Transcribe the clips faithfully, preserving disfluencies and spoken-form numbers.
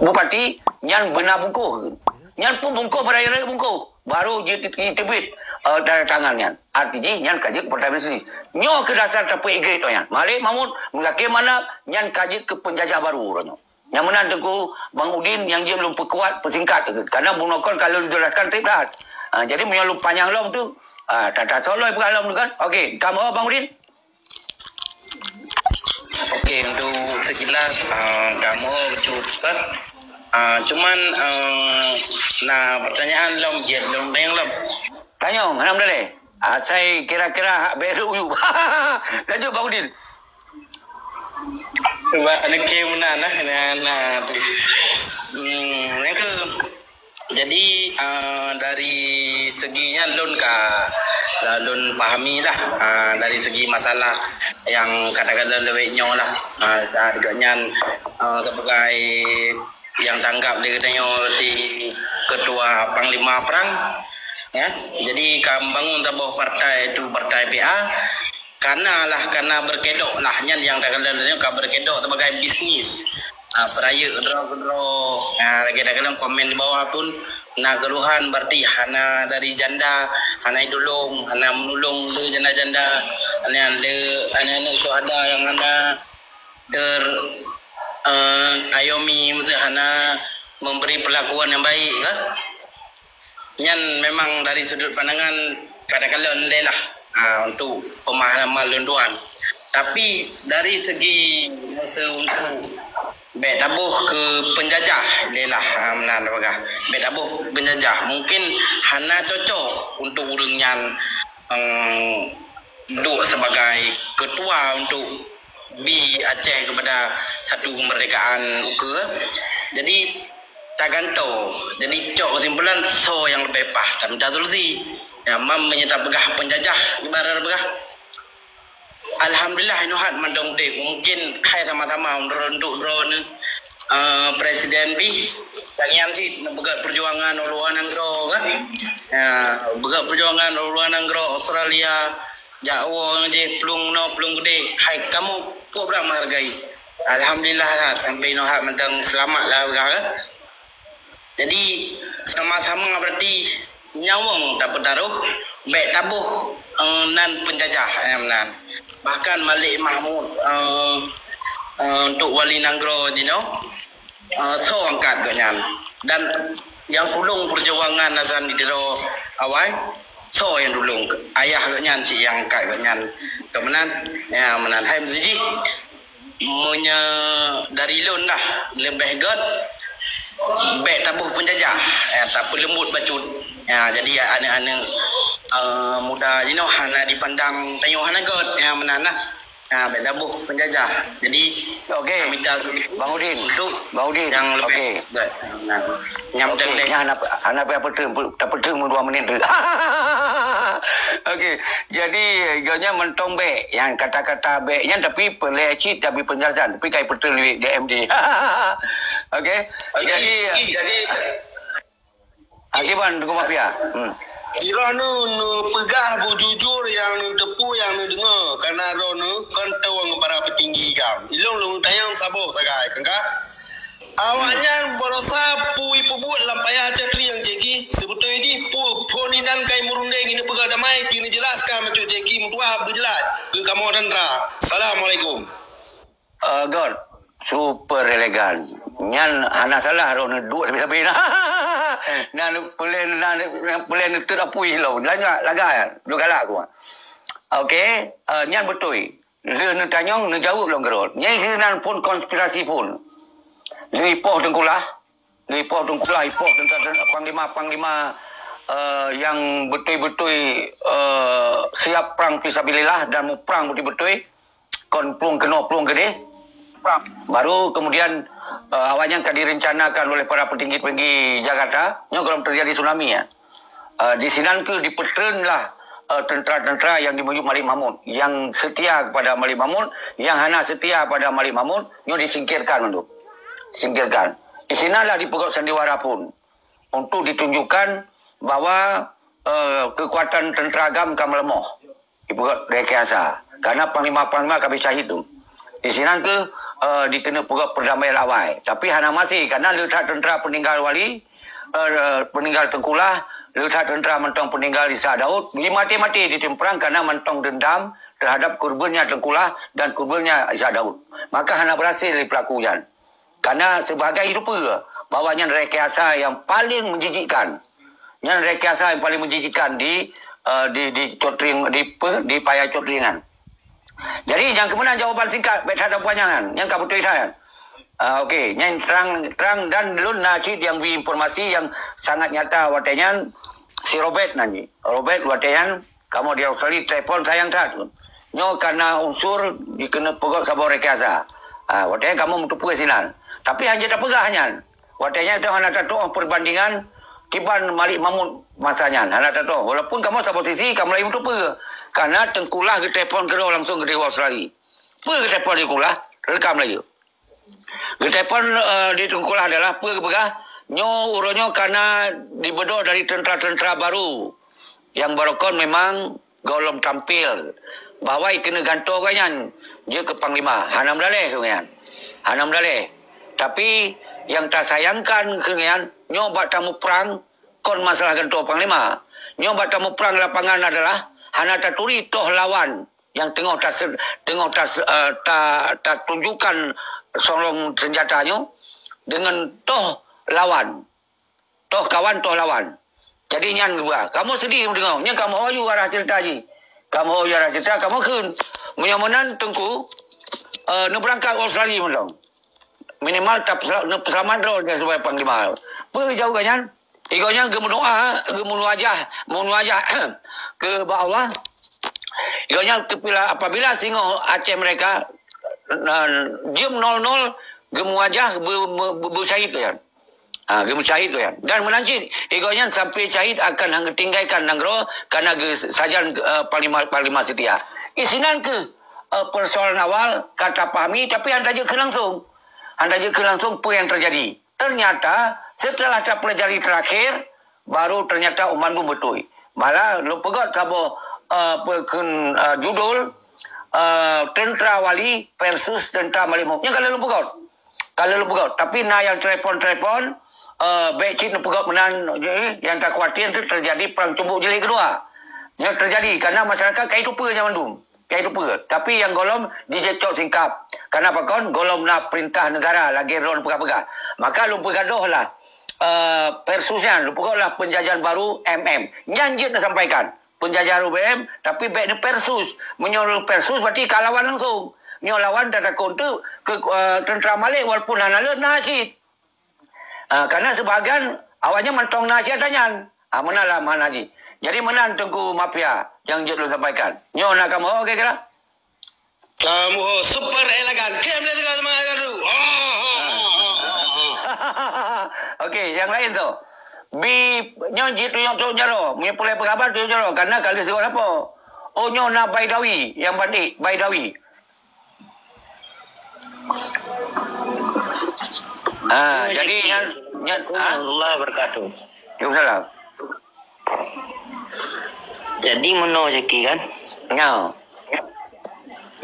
bupati, nyan beuna bungkôh. Nyan pun bungkôh, beuraya bungkôh. Baru jiteubiet uh, tanda tangan nyan. Arti jih nyan ka jeuet keu partai bisnis. Nyoe keuh dasar tapeuigrade nyan. Malik Mahmud, Muzakir Manaf, nyan ka jeuet keu peunjajah baru uroe nyoe. Nyang meunan Teungku Bang Udin nyang jeuet lôn peukuat, peusingkat. Karena bunoe kon ka lôn jelaskan treb that. Ha, jadi meunyoe lôn panyang lom tu, ha, tata soe lôn peugah lom tu kan. Okey, kamoe Bang Udin. Okey, untuk sekilas, uh, kamoe bacut kan. Uh, cuman uh, na pertanyaan lom jeuet lôn tanyong lom. Tanyong, hana meudaleh. Asai kira-kira hak beru uyu. Lanjut Bang Udin. Cuba neke meunan nah, nah, nah. Hmm, yang ke jadi uh, dari segi nyan lôn ka lôn pahami lah uh, dari segi masalah yang kata-kata lewat nyoe lah uh, saat nyan uh, sebagai yang tanggap di geutanyoe di ketua panglima perang ya. Jadi ka membangun saboh partai itu partai P A karena lah karena berkedok lah nyan yang dah kalian ka berkedok sebagai bisnis. Ha, perayuk droe keudroe. Ha, lagi dah kalian komen di bawah pun na keluhan berarti hana dari janda, hana idulung, hana menulung tu janda-janda, hana le anak-anak syuhada yang hana ter uh, ayomi mesti hana memberi perlakuan yang baik ke? Nyan memang dari sudut pandangan kadang-kadang leleh lah uh, untuk pemahaman lôn tuan. Tapi dari segi masa untuk bek taboh ke penjajah leleh lah uh, meunan peugah. Bek taboh penjajah mungkin hana cocok untuk ureueng nyan um, duduk sebagai ketua untuk bi Aceh kepada satu kemerdekaan ukeue. Jadi taganto. Jadi cok kesimpulan soe yang lebih pah dan minta solusi. Ya, mam menyerta peugah penjajah ibarat peugah. Alhamdulillah inoe hat mandong deh. Mungkin hai sama-sama untuk droe uh, presiden bi tangian cit nak peugah perjuangan luar nanggroe kan. Ya, peugah perjuangan luar nanggroe Australia, Jawa je plueng no plueng gede. Hai kamu kok berang menghargai. Alhamdulillah lah sampai no hak mentang selamat lah peugah kan. Jadi sama-sama berarti nyawong tapeutaroh bek taboh uh, nan penjajah eh, nan. Bahkan Malik Mahmud uh, uh, untuk wali nanggroe jinoe uh, so angkat gobnyan dan yang tulung perjuangan Hasan di Diro awai so yang tulung ayah gobnyan cik yang angkat gobnyan kemenan ya menan hai meuji meunyoe dari lôn dah lebih got bek taboh penjajah ya, tak pelembut bacut ya, jadi ya, anak-anak uh, muda jinoe hana dipandang tanyoe hana got ya menan lah ya, bek taboh penjajah jadi okey minta Bang Udin untuk Bang Udin yang lebih okey got nah nyam teng deh hana hana apa apa tu tak betul dua minit tu okey jadi gobnyan mentong bek yang kata-kata bek nyan tapi peuleh cit tapi penjelasan tapi kai betul duit D M D okey jadi jadi Akiban Teungku Mafia. Hmm. Irah nu nu peugah bujujur yang nu teupeu yang nu deungoe karena roh nu kon teuwang para petinggi gam. Ilong lung tayang saboh sagai kengka. Awaknyan berosa pui peubuet lam payah catri yang jegi sebetul jih pu phon inan kai murundeng ini peugah damai kini jelaskan macam jegi mutuah berjelas ke kamu dan ra. Assalamualaikum. Uh, God, super elegan. Nyan hana salah roh neuduek sabe-sabe na. Na peulén na peulén neuteuet apui lom. Lagak lagak dua galak ku. Okey, uh, nyan beutôi. Lheueh neutanyong neujaweueb lom keudroe. Nyang sinan phon konspirasi phon. Lheueh ipoh teungkulah, lheueh ipoh teungkulah, ipoh tentang panglima-panglima uh, yang beutôi-beutôi uh, siap prang fisabilillah dan muprang beutôi-beutôi. Kon plueng keunoe plueng keudeh. Baru kemudian uh, awaknyan ka direncanakan oleh para petinggi-petinggi Jakarta, nyoe gohlom terjadi tsunami ya. Uh, di sinan ke dipeutreun lah uh, tentera-tentera yang dimuyup Malik Mahmud, yang setia kepada Malik Mahmud, yang hana setia pada Malik Mahmud, nyoe disingkirkan untuk singkirkan. Di sinanlah dipeugok sandiwara pun untuk ditunjukkan bahwa uh, kekuatan tentera gam ka meulemoh. Ipeugét rekayasa. Karena panglima-panglima ka syahid tu. Di sinan ke eh, dikeuneuk peugah perdamaian awai. Tapi hana maté, karena le that teuntera peuninggal wali, eh, peuninggal Teungku Lah, le that teuntera mantong peuninggal Ishak Daud, di maté-maté di timprang karena mantong dendam terhadap keureubeuen nyan Teungku Lah dan keureubeuen nyan Ishak Daud. Maka hana berhasil lé pelaku nyan. Karena sebagai itu peue bahwa nyan rekayasa yang paling menjijikkan. Nyan rekayasa yang paling menjijikkan di, eh, di, di Cot Tring, di pe-, di Paya Cot Tringan. Jadi, nyang keuh meunan jawaban singkat, bèk that tapanjang, nyang ka beutôi that. Ah, okey, nyan terang, terang dan lôn na cit nyang bri informasi nyang sangat nyata watèe nyan si Robert nan jih. Robert watèe nyan kamoe di Australia telepon sayang that. Nyoe karena unsur dikeuneuk peugöt saboh rekayasa. Ah, watèe nyan kamoe meuteupeue sinan. Tapi hana tapeugah nyan. Watèe nyan teuh hana tatu'oh perbandingan kiban Malik Mahmud masa nyan. Hana tatu'oh. Walaupun kamoe saboh sisi ka mulai meuteupeue. Karena Teungku Lah geutelepon keudroe langsung keu Dewan Australia. Peue geutelepon Teungku Lah? Rekam laju. Geutelepon, eh, di Teungku Lah adalah peue geupeugah, nyoe uroe nyoe kana dibeudôh dari teuntera-teuntera baru. Nyang barokon memang gohlom tampil bahwa keuneuk gantoe gobnyan jeuet keu panglima. Hana meudaleh keu nyan. Hana meudaleh. Tapi nyang tasayangkan keu nyan, nyoe bak tamuprang kon masalah gantoe panglima. Nyoe bak tamuprang lapangan adalah hana taturi toh lawan nyang teungoh tas-, teungoh tas-, eh, ta-, tatunjukkan sorong senjata nyoe deungon toh lawan. Toh kawan, toh lawan. Jadi nyan geuba. Kamoe seudeh meudeungoe. Nyan kamoe ho yue arah cerita jih. Kamoe ho yue arah cerita, kamoe kheun. Meunyoe meunan Teungku, eh, neubeurangkat Australia mantong. Minimal tapeusa-, neupeuseulamat droe nyan sebagai panglima. Peue jaweueb gobnyan? Igoe nyan geumeudoa, geumeuwajah, meuwajah keu bak Allah. Igoe nyan teupila apabila singoh Aceh mereka, nan, jeuem nol nol, geumeuwajah be-, be-, be-, beusyahid gobnyan. Ha, geumeusyahid gobnyan. Dan meunan cit, igoe nyan sampai syahid akan han geutinggalkan nanggroe, karena geusajan, eh, panglima, panglima seutia. Isinan keuh, eh, persoalan awal ka tapahami, tapi han tajeuet kheun langsung. Han tajeuet kheun langsung peue nyang teujadi. Ternyata, setelah tapelajari terakhir, baru ternyata umat nyan beutôi. Malah, lôn peugöt saboh, eh, peue kheun, eh, judul, eh, Tentera Wali versus Tentera Malik Mahmud. Nyan ka lheueh lôn peugöt. Ka lheueh lôn peugöt. Tapi na nyang telepon-telepon, eh, bèk cit neupeugöt meunan, eh, nyang takhawatir tu terjadi perang cubuk jilid kedua. Nyan terjadi karena masyarakat ka jiteupeue nyan mandum. Ka jiteupeue. Tapi nyang gohlom jijak cok singkab. Karena pakon? Gohlom na perintah negara lagèe droen peugah-peugah. Maka lôn peugadôh lah, eh, versus nyan, lôn peugöt lah penjajahan baru M M. Nyan jeuet neusampaikan. Penjajahan baru M M, tapi bèk neuversus. Meunyoe neuversus, berarti ka lawan langsung. Nyoe lawan tatakot tu keu, eh, tentera Malik walaupun hana lé na cit. Ah, karena sebahagian awaknyan mantong na siat nyan. Ah, meunan lah makna jih. Jadi meunan Teungku Mafia nyang jeuet lôn sampaikan. Nyoe na kamoe, oke kira? Kamoe super elegan. Kem dia tengah semangat kan tu. Ah, ah, ah, ah, ah. Okey, nyang laén tu. Bi nyoe jitunyok tu jaroe. Meunyoe pulai peukhabar tu jaroe. Karena kali sigoe apa? Oh, nyoe na Baidawi nyang bandit, Baidawi. Ha, jadi nyan, nyan, ha? Warahmatullahi wabarakatuh. Waalaikumsalam. Jadi meunoe Zaki kan? Ya.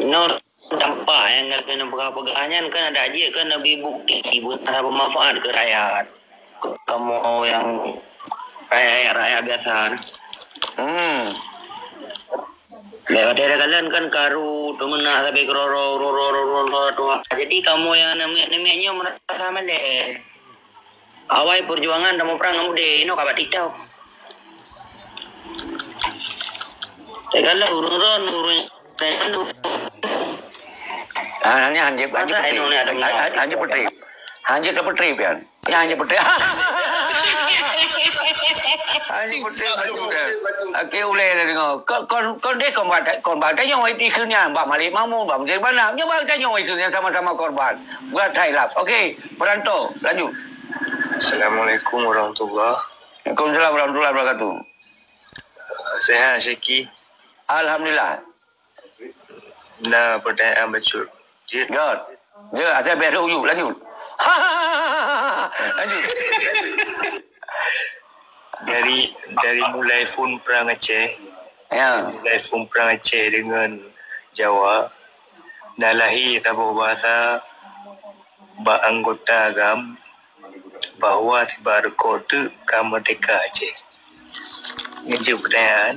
Nyoe dampak nyang keuneuk peugah-peugah nyan kan ada jeuet kan neubi bukti beuna bermanfaat keu rakyat. Kamoe nyang rakyat-rakyat biasa. Hmm. Lewat daerah jalan kan karu, teumeunak sampai keuroro, roro, roro, roro, tuha. Jadi kamoe nyang namiet-namiet nyoe merasa malèe. Awai perjuangan dan muprang ngon udé, inoe ka bak TikTok. Segala ureueng ron, ureueng Ah, nyan hanjeuet, hanjeuet peutrip. Hanjeuet peutrip. Hanjeuet peutrip, pian. Nyan hanjeuet peutrip. Hanjeuet peutrip, hanjeuet peutrip. Okey, ulèe lah deungoe. Kon, kon, kon deh, kon bak, kon bak tanyong ikheun nyan. Bak Malik Mahmud, bak Mesir Bana. Nyoe bak tanyong ikheun nyan sama-sama korban. Buat khilaf. Okey, Peranto, lanjut. Assalamualaikum warahmatullahi. Waalaikumsalam warahmatullahi wabarakatuh. Sehat, Syeki? Alhamdulillah. Na pertanyaan bacut. Jeuet. Jeuet. Jeuet, asai bèk rhot u yup, lanjut. Lanjut. Dari, dari mulai phôn prang Aceh. Ya. Mulai phôn prang Aceh deungon Jawa. Na lahé saboh bahasa bak anggota GAM bahwa sibak rukok teuk ka meurdeka Aceh. Ngeujeuet peutanyaan,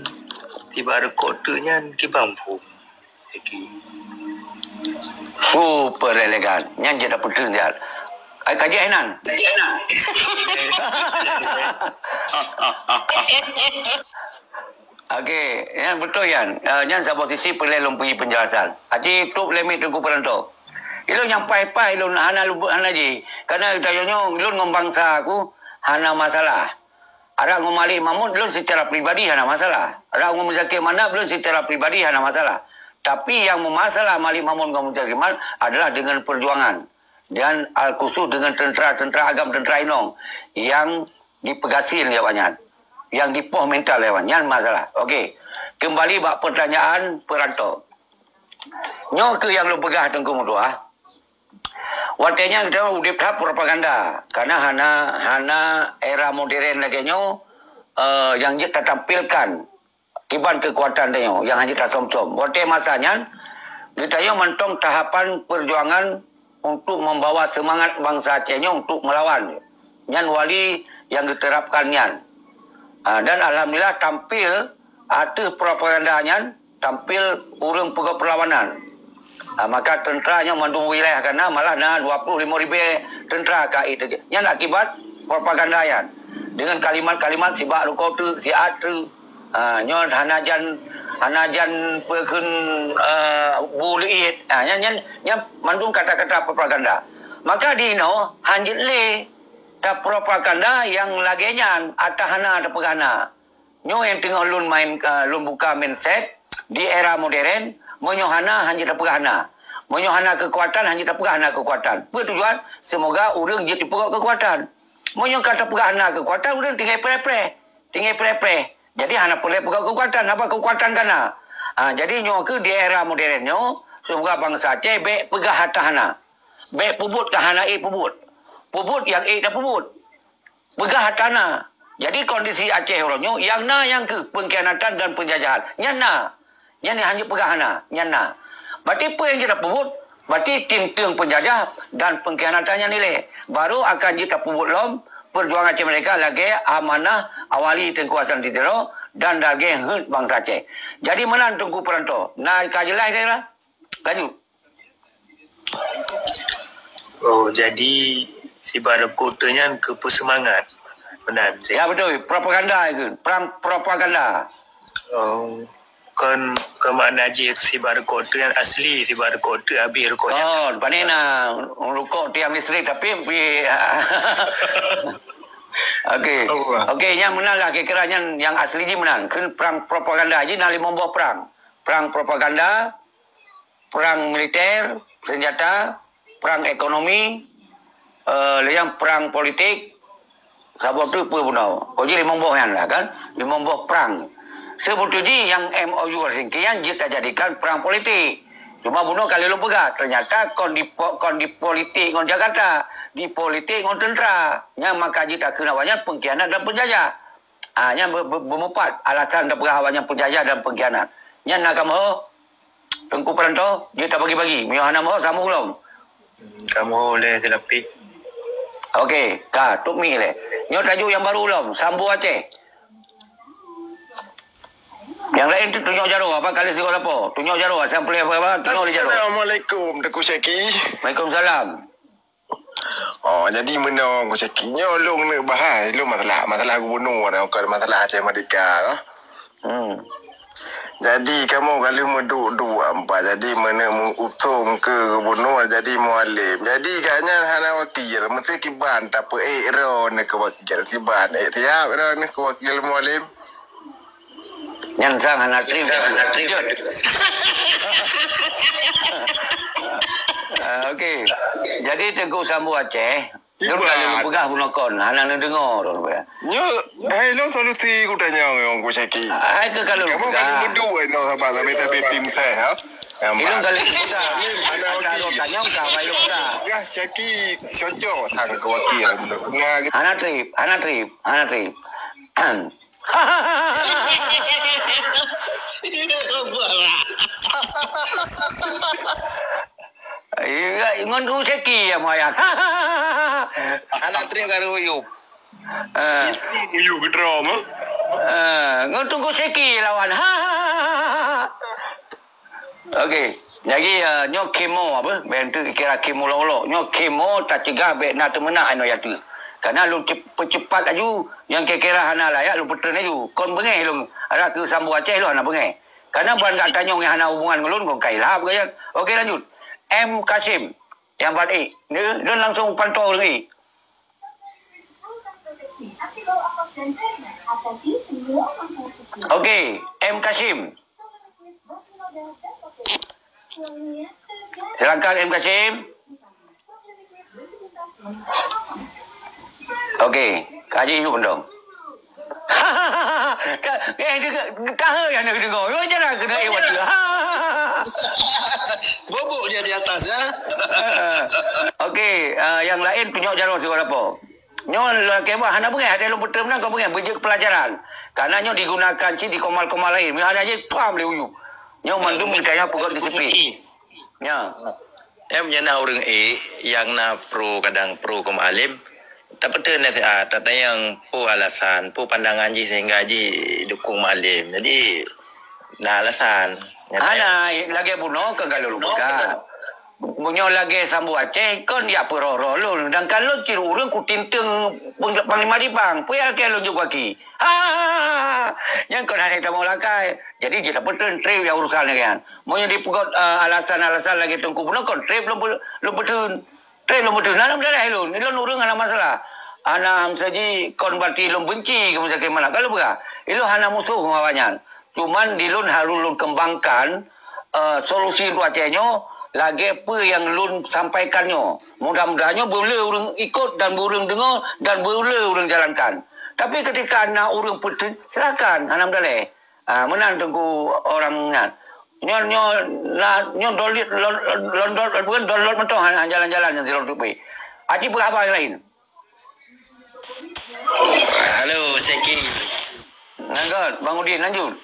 sibak rukok teuk nyan kiban phôn? Super elegan. Nyan jeuet tapeuteun jat. Ai ka jeuet nan. Okey, nyan beutôi nyan. Eh, nyan saboh sisi peureulèe lôn peugah peunjelasan. Aci top limit Teungku Peurantô. Ilôn nyang paih-paih lôn hana lubuk hana jih. Karena geutanyoe nyoe lôn ngon bansa ku hana masalah. Arak ngon Malik Mahmud lôn secara pribadi hana masalah. Arak ngon Muzakir Manaf lôn secara pribadi hana masalah. Tapi yang memasalah Malik Mahmud ngon Muzakir Manaf adalah dengan perjuangan dan al khusus dengan tentera-tentera agam tentera inong yang dipeugasien lé awaknyan, yang dipoh mental lé awaknyan, masalah. Okey. Kembali bak pertanyaan Peurantô. Nyoe keuh nyang lôn peugah Teungku meutuah. Watèe nyan geutanyoe udép that propaganda, karena hana hana era modern lagèe nyoe, eh, nyang jeuet tatampilkan kiban keukuatan tanyoe nyang hana jeuet tasöm-söm. Watèe masa nyan geutanyoe mantong tahapan perjuangan untuk membawa semangat bansa Aceh nyoe untuk melawan. Nyan wali nyang geuterapkan nyan. Ha, dan alhamdulillah tampil ateueh propaganda nyan tampil ureuëng peugöt perlawanan. Ha, maka tentera nyoe mandum wilayah ka na, malah na dua puluh lima ribu tentera ka ék teujeuet. Nyan akibat propaganda nyan. Dengan kalimat-kalimat sibak rukok teuk, siat teuk. Ha, nyoe hana jan, hana jan peukheun, eh, bu leuiet. Ha, nyan, nyan, nyan mandum kata-kata propaganda. Maka di inoe hanjeuet lé tapropaganda nyang lagèe nyan ata hana tapeugah na. Nyoe nyang teungoh lôn main, eh, lôn buka mindset di era modern, meunyoe hana, hanjeuet tapeugah hana. Meunyoe hana keukuatan, hanjeuet tapeugah hana keukuatan. Peue tujuan? Semoga ureuëng jeuet jipeugöt keukuatan. Meunyoe ka tapeugah hana keukuatan, ureuëng tinggai preh-preh. Tinggai preh-preh. Jadi hana peureulèe peugöt keukuatan, haba keukuatan ka na. Ha, jadi nyoe keuh di era modern nyoe, semoga bansa Aceh bèk peugah ata hana. Bèk peubuet ka hana ék peubuet. Peubuet nyang ék tapeubuet. Peugah ata na. Jadi kondisi Aceh uroe nyoe nyang na nyang keuh pengkhianatan dan penjajahan. Nyan na. Nyan hanjeuet peugah hana, nyan na. Berarti peue nyang jeuet tapeubuet? Berarti tim-tim penjajah dan pengkhianatan nyan ilèe. Baru akan jeuet tapeubuet lom perjuangan Aceh Merdeka lagèe amanah awali Teungku Hasan di Tiro dan lagèe heuet bansa Aceh. Jadi meunan Teungku Peurantô. Na ka jeulaih ka? Lanjut. Oh, jadi sibak rukok teuk nyan keu peuseumangat. Meunan cit. Ya, beutôi. Propaganda itu. Perang propaganda. Oh, kon, kon makna jih sibak rukok teuk nyan asli, sibak rukok teuk habéh rukok nyan. Oh, pane na rukok tiang listrik tapi pi-, okey. Allah. Okey, nyan meunan lah kira-kira nyan nyang asli jih meunan. Kheun perang propaganda jih na limong boh perang. Perang propaganda, perang militer, senjata, perang ekonomi, eh, lheuh nyan perang politik, saboh teuk peue bunoe. Kok jih limong boh nyan lah kan, limong boh perang. Seubeutôi jih nyang M O U Helsinki nyan jeuet tajadikan perang politik. Cuma bunoe ka lheuh lôn peugah, ternyata kon di po-, kon di politik ngon Jakarta, di politik ngon tentera. Nyan maka jih takheun awaknyan pengkhianat dan penjajah. Ah, nyan be-, be-, beumeupat alasan tapeugah awaknyan penjajah dan pengkhianat. Nyan na kamoe, Teungku Peurantô, jeuet tabagi-bagi. Meunyoe hana moe, sambung lom. Kamoe lé dilapih. Okey, ka, tutup mic lé. Nyoe tajuk nyang baru lom, Sambo Aceh. Nyang laén tu tunyok jaroe, apa kali sigoe lapo? Tunyok jaroe, siang peureulèe apa, tunyok di jaroe. Assalamualaikum, Teungku Syaki. Waalaikumsalam. Oh, jadi meunoe Teungku Syaki. Nyoe lôn neuk bahas, lôn masalah, masalah gubunur, bukan masalah Aceh Merdeka tu. Hmm. Jadi, kamoe ka lheueh meuduek-duek ampat. Jadi, meuneuk meuusung keu gubunur, jadi Mualem. Jadi, gobnyan hana wakil. Meusti kiban tapeuék droeneuh keu wakil. Kiban ék siab droeneuh keu wakil Mualem. Nyan sang hana trip. Ah, okey. Jadi, Teungku Sambo Aceh, Lôn ka lôn peugah bunoe kon, hana neudeungoe lôn peugah. Nyoe, hai lôn solusi kutanyong nyoe Teungku Syaki. Hai keu ka lôn peugah. Kamoe ka lheueh meuduek inoe saban sabe-sabe tim ses, ha? Ilôn ka lheueh peugah. Hana wakil. Tanyong ka, hai lôn peugah. Peugah Syaki cocok sang keu wakil. Nah, hana trip, hana trip, hana trip. Eh, ngon Teungku Syeki ya, Moyan. Anak trip keu Uyup. Eh. Uyup keudroe mah. Eh, ngon Teungku Syeki lawan. Okey, jadi, eh, nyoe kemo apa? Bèk kira kemo lok-lok. Nyoe kemo tacegah bèk na teumeunak inoe ateueh. Karena lôn cep-, peucepat laju, nyang kira-kira hana layak lôn peutreun laju. Kon beungèh lôn, ada keu Sambo Aceh lôn hana beungèh. Karena ban gata nyoe nyang hana hubungan ngon lôn, kon kai lhap gaya. Okey, lanjut. M Kasim, nyang bat ék. Ni, lôn langsung pantau lagi. Okey, M Kasim. Silakan, M Kasim. Okey, Haji Yub dong. Ka-, eh, dia ka-, ka he yang nak dengar. Yo, jangan kena eh, waktu. Bobok dia di atas, ya. Okey, ah, yang lain tunjuk jalan siapa apa. Nyoe lagèe bah hana beungèh, ada lôn peutreun meunan kon beungèh, beujeuet pelajaran. Karena nyoe digunakan cit di komal-komal lain. Meuhana jih, pam lé Uyup. Nyoe mandum geutanyoe peugöt disiplin. Ya. Em, nyang na ureueng ék, nyang na pro, kadang pro keu Maalim, tapeutreun nasihat, tatanyong peue alasan, peue pandangan jih sehingga jidukung Maalim. Jadi, na alasan. Hana, lagèe bunoe keu galon buka. Meunyoe lagèe Sambo Aceh, kon jak peurôh-rôh lôn. Sedangkan lôn cit ureueng kutinteung Panglima Dipang. Peue nyang lakèe lôn jok gaki? Ha! Nyan kon hana tamong lakèe. Jadi, jeuet tapeutreun trép nyang urusan lagèe nyan. Meunyoe jipeugöt, eh, alasan-alasan lagèe Teungku bunoe, kon trép lôn pe-, lôn peutreun. Trép lôn peutreun. Hana masalah lôn. Lôn ureueng hana masalah. Hana hamse jih kon berarti lôn benci keu Muzakir Manaf. Ka lôn peugah, lôn hana musoh ngon awaknyan. Cuman di lôn harôh lôn keumbangkan, eh, solusi untuk Aceh nyoe, lagèe peue nyang lôn sampaikan nyoe. Mudah-mudahan nyoe beulé ureueng ikot dan beureueng deungö dan beulé ureueng jalankan. Tapi ketika na ureueng peutreun, silakan, hana masalah. Ah, meunan Teungku orang nyan. Nyoe, nyoe, la-, nyoe download, lon-, lon-, download, bukan download mantong, hana jalan-jalan nyang sidroe teupeu. Aji peugah haba nyang laén. Halo, Syeki. Lanjut, Bang Udin, lanjut.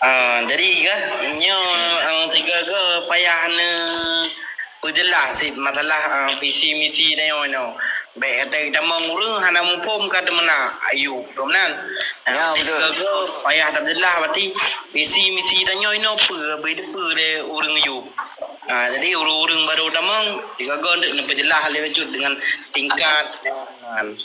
Ah, jadi kan, nyoe, ang tiga ke payah ne peujeulaih cit masalah, ah, visi misi dan nyoe, nyoe. Bèk kata tamong ureueng hana muphom ka teumeunak, ayu, ka meunan. Ya, betul. Tiga ke payah tapeujeulaih, berarti visi misi dan nyoe, nyoe peue, beu peue lé ureueng ayu. Ah, jadi ureueng-ureueng baru tamong, tiga ke untuk neupeujeulaih lé bacut dengan tingkat.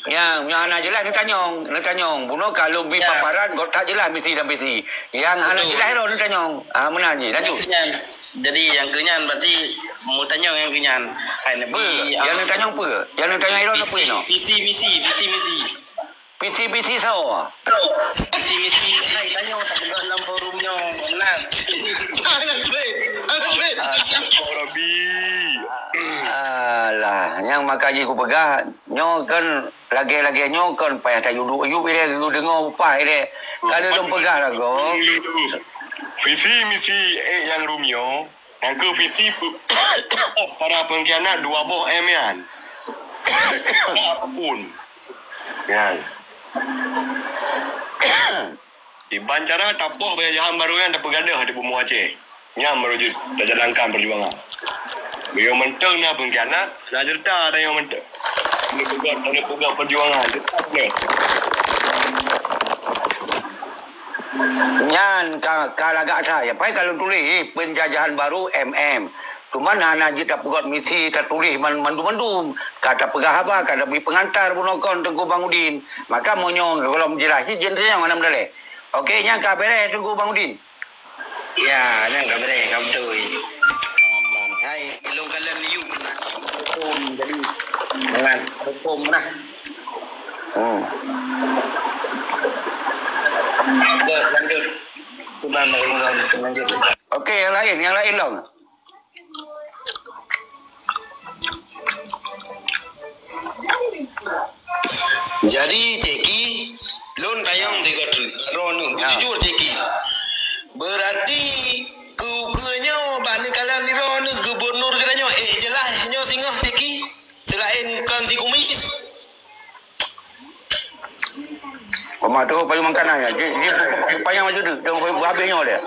Nyang, nyang hana jeulaih neutanyong, neutanyong. Bunoe ka lôn bri paparan, göt that jeulaih misi dan visi. Nyang hana jeulaih lôn neutanyong. Ah, meunan jih, lanjut. Nyang keunyan. Jadi, nyang keunyan berarti meutanyong nyang keunyan. Hai, Nabi, peue? Nyang neutanyong peue? Nyang neutanyong ilôn peue nyoe? Visi misi, visi misi. Visi misi soe? Visi misi, hai, tanyong tak peugah lam forum nyoe. Nah. Astagfirullahaladzim. Alah, nyang maka jih kupeugah, nyoe kan lagèe-lagèe nyoe kon payah tayue duek-yuep ilèe, geudeungoe upah ilèe. Ka lheueh lôn peugah lagoe. Visi misi ék nyang Romeo, nyang keu visi pe-, para pengkhianat dua boh M nyan. Apapun. Nyan. Iban cara tapoh penjajahan baru nyan tapeugadôh di bumoe Aceh. Nyan baru jeuet tajalankan peujuangan. Meunyoe mantong na pengkhianat, na ceurita tanyoe mantong. Hana peugah, hana peugah peujuangan, ceurita peugah. Nyan ka, ka lagak that. Pai ka lôn tuléh, eh, penjajahan baru M M. Cuman hana jeuet tapeugöt misi tatuléh man-, mandum-mandum. Ka tapeugah haba, ka tabri peungantar bunoe kon Teungku Bang Udin. Maka meunyoe gohlom jeulaih cit, jeuet tanyong hana meudaleh. Oke, nyan ka beureh Teungku Bang Udin. Ya, nyan ka beureh, ka beutôi. Hai, lôn kalon yub. Hukum, jadi, dengan hukum lah. Hmm. Lanjut, lanjut. Cuba lanjut. Oke, yang lain, yang lain, Long. Jadi, Ceki, lôn tanyong tiga tu. Droeneuh, ya. Bujur, Ceki. Berarti, keu, keu nyoe, bak neukalon droeneuh gubernur geutanyoe, eh, jeulaih nyoe singoh, Ceki. Seulaén kon si kumis. Oma tu payung makanan ya. Dia, dia payung maju tu, dia payung habis nyoe dia.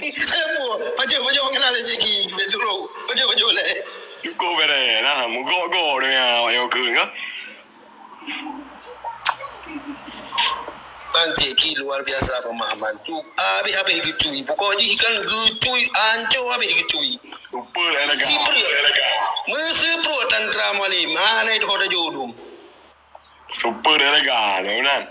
Aduh, Pak Pajoh-pajoh mengenal lé Jackie, bèk turok. Pajoh-pajoh lé. Cukup bèrèh, nah, meugok-gok donya awak nyoe kheun ka. Bang Jackie luar biasa pemahaman tu. Habéh-habéh geutui. Pokok jih kan geutui, ancô habéh geutui. Super elegan. Siprek. Meuseuprek tantra Mualem. Hana itu hoda jodum. Super elegan, ya, Nan.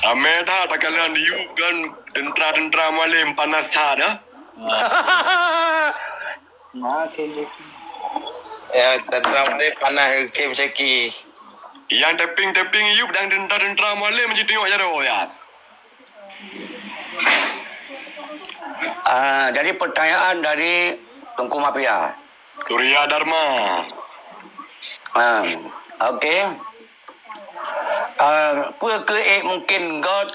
Ramé that takalon di U kan, tentara-tentara Mualem panas that, ya. Ya, tentara Mualem panas, Kim Seki. Yang teping-teping U dan tentara-tentara Mualem mesti tengok jaroe, ya. Ah, jadi pertanyaan dari Teungku Mafia. Surya Dharma. Ah, okey. Ah, peue keu ék mungkin göt,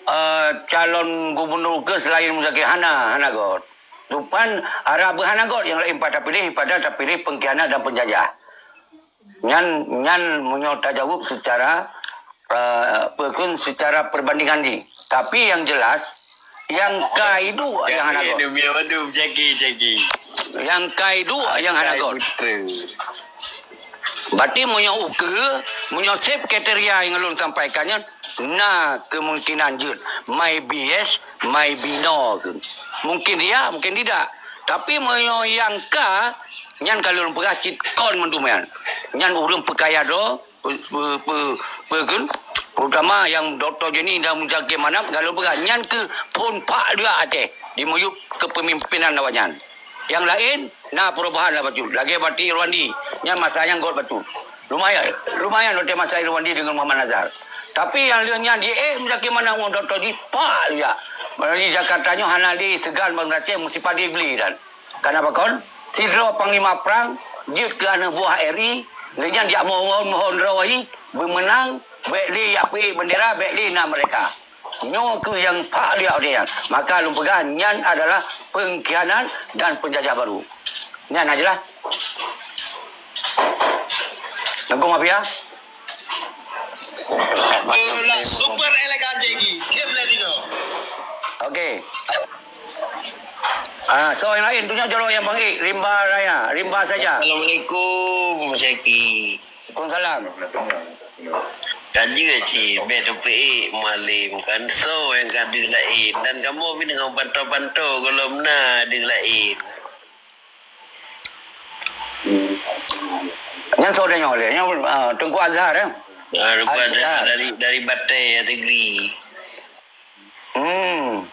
ah, calon gubernur keu selain Muzakir? Hana, hana göt. Tupan arah beuhana göt nyang laén pada pilih, pada tapiléh pengkhianat dan penjajah. Nyan, nyan meunyoe tajaweueb secara, eh, peue kheun, secara perbandingan jih. Tapi yang jelas, nyang ka iduek nyang hana göt. Nyang ka iduek nyang hana göt. Berarti meunyoe ukeue, meunyoe seb kriteria nyang ulôn sampaikan nyan, na kemungkinan jeuet, maybe yes, maybe no kheun. Mungkin ya, mungkin tidak. Tapi meunyoe nyang ka, nyan ka lôn peugah cit kon mandum nyan. Nyan ureuëng peukaya droe, pe-, pe-, pe-, pe-, kheun, terutama nyang Doktor Jenny dan Muzakir Manaf, ka lôn peugah, nyan keuh phon phak liak Aceh, di miyueb kepemimpinan awaknyan. Nyang laén na perubahan lah bacut. Lagée Batik Irwandi, nyan masa nyan göt bacut. Lumayan, lumayan watée masa Irwandi dengan Muhammad Nazar. Tapi nyang lheueh nyan di, eh, Muzakir Manaf ngon Doktor Jenny, phak liak. Meunyoe di Jakarta nyoe hana lé seugan bansa Aceh meusipadé gli dan. Kana pakon, sidroe panglima prang jeuet keu aneuk buah R I, lé nyan jak mohon-mohon droe, beumeunang, bék lé jak peuék bendera, bék lé na merdeka. Nyoe keuh nyang phak liak nyan. Maka lôn peugah nyan adalah pengkhianat dan penjajah baru. Nyan na jeulaih. Teungku Mafia. Bola super elegan Jackie. Game lagi tu. Okey. Ah, so yang lain tunjuk jorok yang bangkit. Rimba Raya, rimba saja. Assalamualaikum, Syaki. Waalaikumsalam. Ka jeuet cit, bék teupeuék Mualem kan. So yang ka deuh laén. Dan kamoe pih deungon panto-panto gohlom na deuh laén. Nyan soe tanyoe lé? Nyan, ah, Teungku Azhar, eh? Ah, Teungku Azhar. Azhar dari, dari Batée, Atigri. Hmm.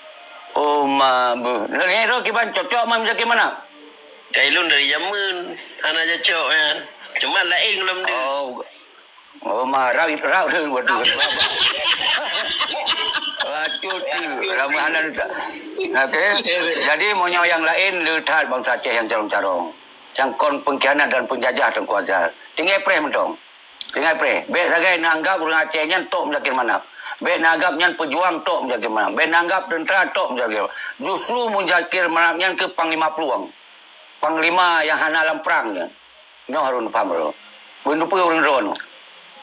Oh, ma, bu. Nyan tu kiban cocok man Muzakir Manaf? Kai lôn dari jameun, hana cocok nyan. Cuma laén gohlom deuh. Oh. Oh, ma, rau, rau, waduh. Bacut tu, ramai hana letak. Okey. Jadi, meunyoe nyang laén, le that bansa Aceh nyang carông-carông. Nyang kon pengkhianat dan penjajah Teungku Azhar. Tinggai preh mantong. Tinggai preh. Bék sagai neuanggap ureuëng Aceh nyan tok Muzakir Manaf. Bék neuanggap nyan peujuang tok Muzakir Manaf. Bék neuanggap teuntra tok Muzakir Manaf. Justru Muzakir Manaf nyan keuh panglima plueng. Panglima nyang hana lam prang nyan. Nyoe harôh neupaham droe. Beuneupeue ureuëng droeneuh.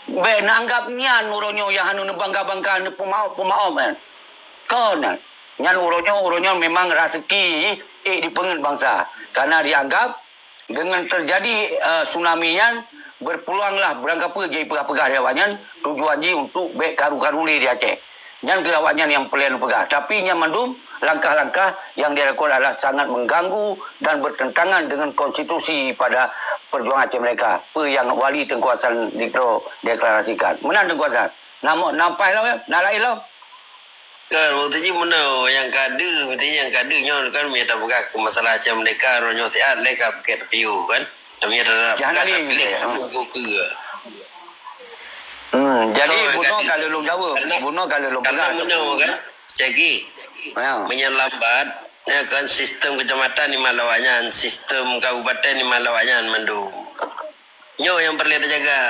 Bék neuanggap nyan uroe nyoe nyang hana neubangga-bangga, neupeumaob-peumaob nyan. Kon nyan. Nyan uroe nyoe, uroe nyoe memang raseuki ék dipeungeut bansa. Karena dianggap deungon teujadi, eh, tsunami nyan, berpeluanglah beurangkapeue jipeugah-peugah di awaknyan, tujuan jih untuk bék karu-karu lé di Aceh. Nyan keuh awaknyan nyang peureulée neupeugah. Tapi nyan mandum langkah-langkah nyang dilakukan adalah sangat mengganggu dan bertentangan dengan konstitusi pada perjuangan Aceh Merdeka. Peue nyang Wali Teungku Hasan Dikro deklarasikan. Meunan Teungku Hasan. Nama, nampai lom, ya? Na laén lom? Kan, waktu jih meunoe nyang ka deuh, waktu jih nyang ka deuh nyoe kan, meunyo tapeugah keu masalah Aceh Merdeka, roh nyoe siat lé ka peuket piôh kan. Tapi ya, tak ada. Jangan lagi, ya. Buku ke? Hmm, jadi, so, bunoe kalau lôn jaweueb, karena, bunoe kalau lôn karena peugah, meunoe kan, Syaki, ya. Meunyo lambat, ya kan, sistem kecamatan ni malah awaknyan, sistem kabupaten ni malah awaknyan mandum. Nyoe nyang peureulée tajaga.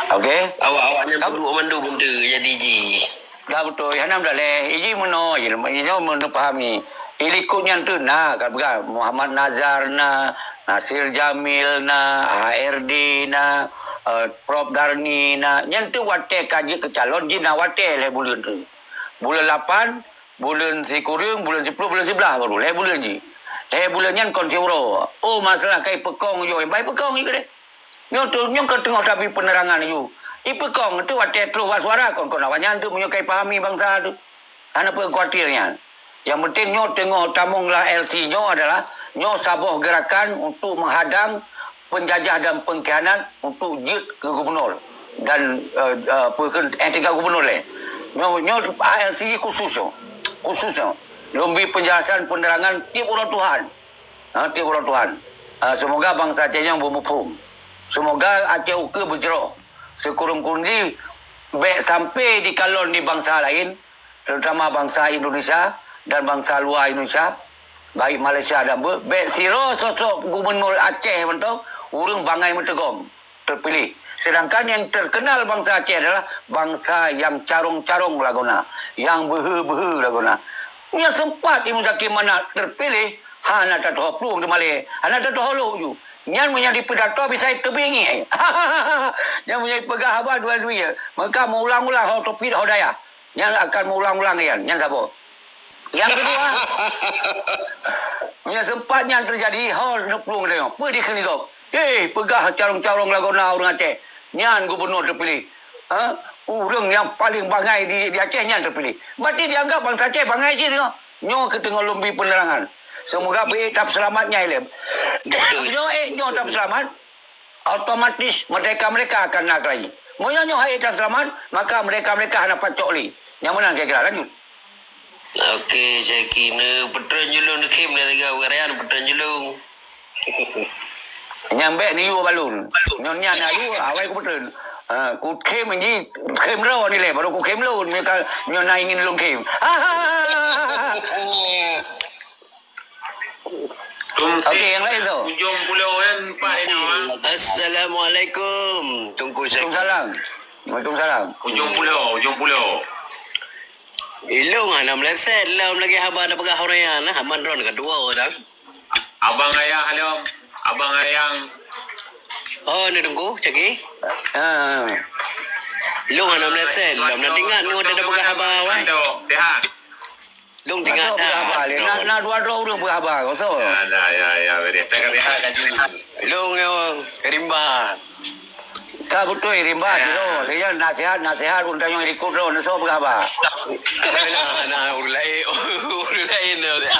Okey. Awak-awak nyang peuduek mandum tu jadi jih. Dah beutôi, hana meudaleh. Iji meunoe je, inoe meunoe pahami. Ilikot nyan tu na, ka peugah Muhammad Nazar na, Nasir Jamil na, H R D na, eh, Prof Darni na. Nyan tu watèe ka jeuet keu calon jih na watèe lhèe buleuen tu. Buleuen lapan, buleuen sikureueng, buleuen siploh, buleuen siblaih baru. Lhèe buleuen jih. Lhèe buleuen nyan kon siuroe. Oh, masalah ka ipeukong yo, bah ipeukong jih keudeh. Nyoe tu, nyoe ka teungoh tabi peunerangan laju. Ipeukong tu watèe troh bak suara kon, kon awaknyan tu meunyoe ka ipahami bansa tu. Hana peue khawatir nyan. Nyang penting nyoe teungoh tamong lam L C nyoe adalah nyoe saboh geurakan untuk menghadang penjajah dan pengkhianat untuk jeuet keu gubunur dan, eh, eh, apa kheun, eh, tingkat gubunur lé. Nyoe, nyoe L C khusus nyoe. Khusus nyoe. Lôn bri penjelasan penerangan tiep uroe Tuhan. Ha, tiep uroe Tuhan. Ha, semoga bansa Aceh nyoe beumuphom. Semoga Aceh ukeue beujroh. Sikureueng-kureueng jih bèk sampai dikalon di bansa laén, terutama bansa Indonesia dan bansa luwa Indonesia, baik Malaysia dan be-, bèk sidroe sosok gubunur Aceh mantong ureueng bangai meuteugom teupiléh. Sedangkan nyang teukeunal bansa Aceh adalah bansa nyang carông-carông lagoena, nyang beuhe-beuhe lagoena. Nyang seumpat Imam Zaki Manaf teupiléh, hana tatuho plueng teumalée, hana tatuho lok ju. Nyan meunyo jipeudato bisa teubiet ngieng. Nyan meunyo jipeugah haba dua-dua, maka meuulang-ulang ho Taufik ho Dayah. Nyan akan meuulang-ulang nyan, nyan saboh. Nyang keudua, meunyo seumpat nyan teujadi, ho neuplueng tanyoe, peue dikheun lé gob? Eh, peugah carông-carông lagoena ureueng Aceh. Nyan gubunur teupiléh. Ha? Ureueng nyang paleng bangai di, di Aceh nyan teupiléh. Berarti dianggap bansa Aceh bangai cit nyoe. Nyoe keuh teungoh lôn bri peunerangan. Semoga beuék that seulamat nyan ilée. Nyoe ék nyoe that seulamat, otomatis merdeka mereka akan na keulayi. Meunyoe nyoe han ék that seulamat, maka merdeka mereka hana pacok lé. Nyang meunan kira-kira, lanjut. Oke, Syekh, neupeutrön julung, neukhém lé tiga peukara, neupeutrön julung. Nyang bèk neuyue balon. Nyoe nyan na yue, awai kupeutrön. Ha, kukhém jih, khém droe nilai, baru kukhém lôn, nyoe ka, nyoe na ingin lôn khém. Oke, nyang laén tu. Ujong pulo kan, Pak Eno, ah. Assalamualaikum, Teungku Syekh. Waalaikumsalam. Waalaikumsalam. Ujong pulo, ujong pulo. Ilong hana meleset, lom lagi haba na peugah orang yang, nah, aman ron kedua orang. Abang Ayah, halo. Abang Ayang. Oh, ni Teungku, cagi. Ha. Long hana meleset, lom na tingkat ni udah peugah haba awai. Sehat. Long tingkat dah. Na, na dua droe ureueng peugah haba, kosong. Ya, ya, ya, ya, beri. Tengah lihat laju. Long yang rimba. Ka beutôi rimba sidroe. Dia nasihat, nasihat untuk yang ikut droe, neusoe peugah haba. Nah, nah, ureueng laén, ureueng laén tu. Ya.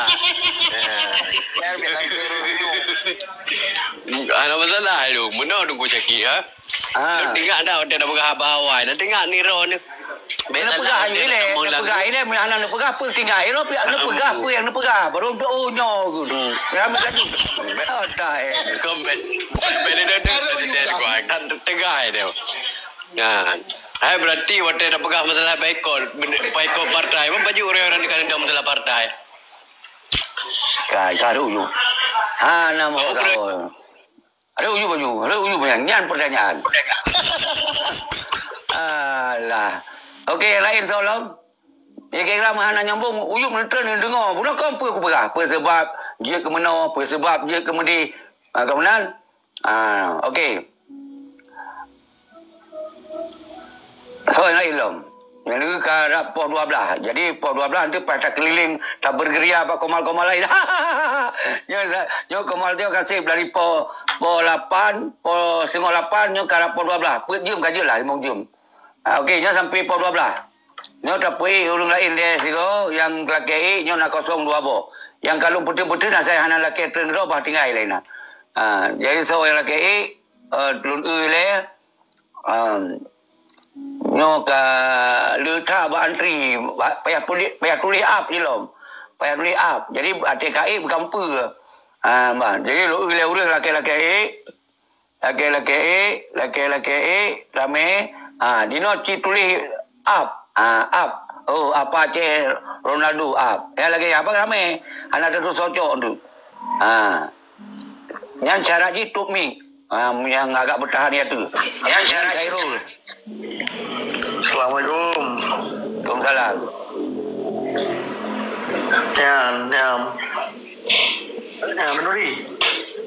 Hana masalah lu. Meunoe Teungku Syekh, ha? Ah. Lu tinggal dah, udah dah peugah haba awai. Dah tinggal ni roh ni. Neupeugah ilée, neupeugah ilée, meunan neupeugah peue tinggai. Ilée neupeugah peue nyang neupeugah. Baru untuk oh nyoe tu. Hmm. Ya, meunan. Oh, dah, eh. Kau ben, ben, ben, ben, ben, ben, ben, ben, kan tegai dia. Nah. Hai, berarti watèe dah peugah masalah baikot, baikot partai. Apa baju orang-orang dekat dengan masalah partai? Kai, karu ju. Ha, nama oh, kau. Ada uju baju, ada uju baju. Nyan pertanyaan. Alah. Okey, lain soalan. Ya, kira-kira meuhana nyambung, uyup neutrön neudeungoe. Bunoe kon peue kupeugah. Peue sebab jeuet keu meunoe, peue sebab jeuet keu meudeh. Ha, ka meunan? Ha, okey. Soe nyang laén lom? Nyan ka rab poh dua blah. Jadi, poh dua blah tu paih takeulileng, tabeurgeria bak komal-komal laén. Nyoe sa-, nyoe komal tu kaseb dari poh, poh lapan, poh singoh lapan, nyoe ka rab poh dua blah. Peuet jeuem ka jeuet lah, limong jeuem. Ah, okey, nyoe sampoe poh dua blah. Nyoe tapeuék ureueng laén lé sigoe nyang lakée ék, nyoe na kosong dua boh. Nyang ka lôn peuteun-peuteun asai hana lakée treun droe bah tinggai laén na. Ah, jadi soe nyang lakée ék, eh, lôn eu lé, Em, nyoe ka le that bak antri, ba-, payah tuléh, payah tuléh ap jih lom. Payah tuléh ap. Jadi, até ka ék bukan peue. Ha, bah. Jadi, lôn eu lé ureueng lakée-lakée ék. Lakée-lakée ék, lakée-lakée ék, ramé. Ha, jinoe ci tuléh ap. Ha, ap. Oh, apa Aceh Ronaldo ap. Ya, lagée apa ramé. Hana teutusoe cok tu. Ha. Nyan syarat jih top mic. Ha, nyang agak beutahan ya tu. Nyan syarat Khairul. Assalamualaikum. Waalaikumsalam. Nyan, nyan. Nyan, Nuri.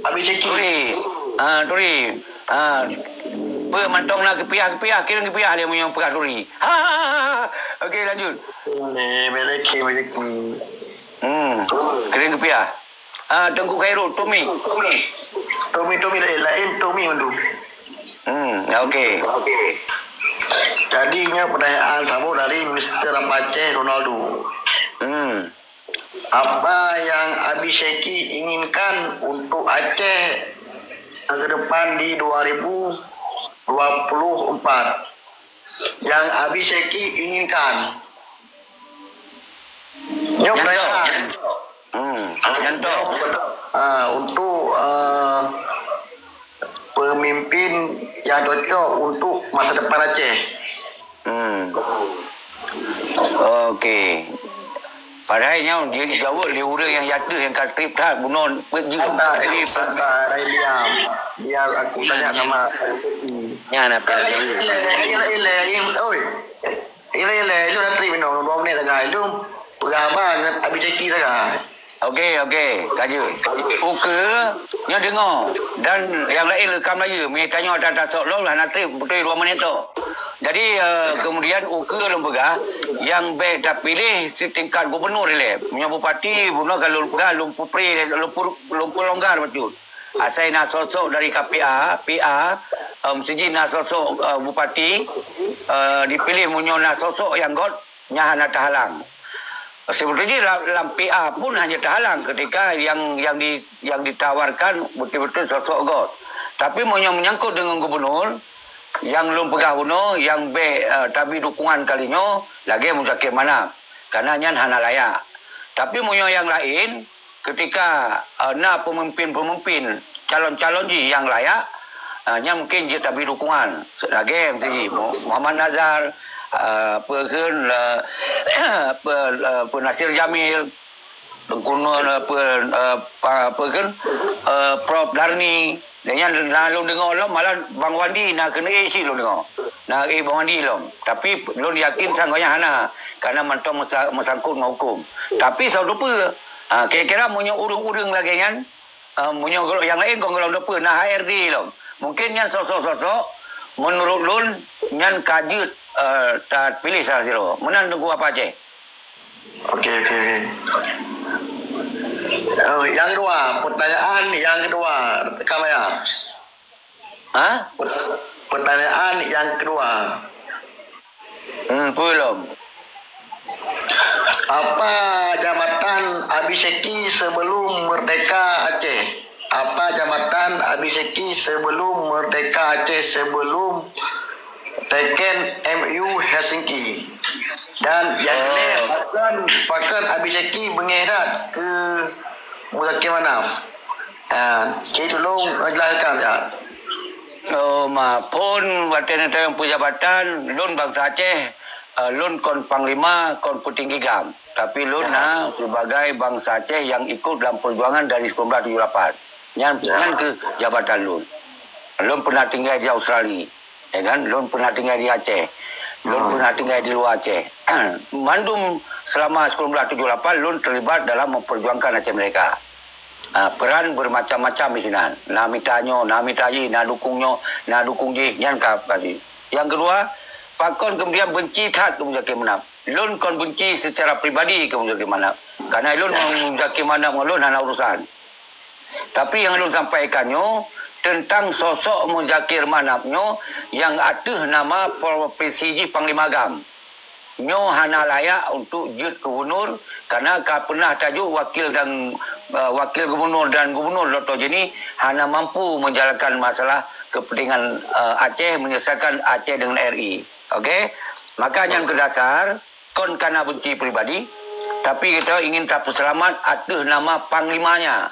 Abi Syeki. Turi. Ha, turi. Ha. Peue mantong na geupiah-geupiah, kireng geupiah lé meunyoe peugah turi. Ha. Okey, lanjut. Ini miliki rezeki. Hmm. Kireng geupiah. Ha, Teungku Khairul, Tumi. Tumi, Tumi lain, lain Tumi mandum. Hmm, ya, okey. Jadi, nyoe pertanyaan saboh dari Mister Aceh Ronaldo. Hmm. Apa yang Abi Syeki inginkan untuk Aceh ke depan di dua ribu dua puluh empat? Yang Abi Syeki inginkan. Nyoe pertanyaan. Hmm, nyoe. Ah, untuk, ah, pemimpin yang cocok untuk masa depan Aceh. Hmm. Okey. Padahai nyoe jijaweueb lé ureueng nyang jatuh nyang ka treb that bunoe peuet jeuem. Santai, tapi santai, diam. Biar aku tanya sama. Nyan apa? Ilai, ilai, ilai, oi. Ilai, ilai, ilai, ilai, dua menit sagai. Ilai, peugah haba ngon Abi Syeki sagai. Okey, okey, ka jeuet. Ukeue, nyoe deungoe. Dan nyang laén leukam laju. Mita nyoe ata tasok lom, hana treb beutôi dua menit tok. Jadi, eh, kemudian ukeue lôn peugah, nyang bèk tapiléh sitingkat gubunur ilèe. Meunyoe bupati, bunoe ka lôn peugah, lôn peupré, lôn peur-, lôn peulonggar bacut. Asai na sosok dari K P A, P A, em, siji na sosok, eh, bupati, eh, dipiléh meunyoe na sosok nyang göt, nyan hana tahalang. Sebetulnya lam, lam P A pun hana tahalang ketika yang, yang di, yang ditawarkan betul-betul sosok göt. Tapi meunyoe menyangkut dengan gubernur, nyang lôn peugah bunoe, nyang bèk, eh, tabri dukungan kali nyoe, lagèe Muzakir Manaf. Karena nyan hana layak. Tapi meunyoe nyang laén, ketika, eh, na pemimpin-pemimpin calon-calon jih nyang layak, eh, nyan mungkin jeuet tabri dukungan. Lagèe miseujih Mu-, Muhammad Nazar, eh, peue kheun, eh, peue, eh, peue Nasir Jamil, Teungku Nur, eh, peue, eh, pa-, peue kheun, eh, Prof Darni. Dan nyan na lôn deungoe lom, malah Bang Wandi na keuneuk cit lôn deungoe. Na ék Bang Wandi lom. Tapi lôn yakin sang gobnyan hana, karena mantong meusa-, meusangkot ngon huköm. Tapi soe teupeue, ha, kira-kira meunyoe ureueng-ureueng lagèe nyan, ha, meunyoe gohlom nyang laén kon gohlom teupeue, na H R D lom. Mungkin nyan sosok-sosok, meunurot lôn, nyan ka jeuet, eh, tapiléh salah sidroe. Meunan Teungku Apa Aceh. Okey, okey, okey. Oh, yang kedua, pertanyaan yang kedua, Kak Maya. Ha? Pertanyaan yang kedua. Hmm, peue lom? Apa jabatan Abi Syeki sebelum merdeka Aceh? Apa jabatan Abi Syeki sebelum merdeka Aceh, sebelum teken M U Helsinki? Dan yang keuneuk, pakon, pakon Abi Syeki beungéh that keu Muzakir Manaf? Ah, cit tulông jelaskan, ya. Oh, ma, phôn watèe neutanyong peujabatan, lôn bansa Aceh, eh, lôn kon panglima, kon peutinggi GAM. Tapi lôn na sebagai bansa Aceh nyang ikut dalam perjuangan dari sembilan belas tujuh lapan. Nyan, nyan keuh jabatan lôn. Lôn peunah tinggai di Australia. Ya kan? Lôn peunah tinggai di Aceh. Lôn peunah tinggai di luwa Aceh. Mandum selama sembilan belas tujuh lapan, lôn terlibat dalam memperjuangkan Aceh Merdeka. Ha, peran bermacam-macam di sinan. Na mita nyoe, na mita jih, na dukung nyoe, na dukung jih, nyan ka kasih. Yang kedua, pakon kemudian benci that keu Muzakir Manaf. Lôn kon benci secara pribadi keu Muzakir Manaf. Karena lôn ngon Muzakir Manaf ngon lôn hana urusan. Tapi nyang lôn sampaikan nyoe teuntang sosok Muzakir Manaf nyoe nyang ateueh nama profesi jih Panglima GAM. Nyoe hana layak untuk jeuet gubernur, karena ka peunah tajok wakil dan, eh, wakil gubernur dan gubernur Doktor Jenny hana mampu menjalankan masalah kepentingan, eh, Aceh, menyelesaikan Aceh dengan R I. Okey? Maka nyang keudasar, kon kana benci pribadi, tapi kita ingin tapeuseulamat ateueh nama panglimanya.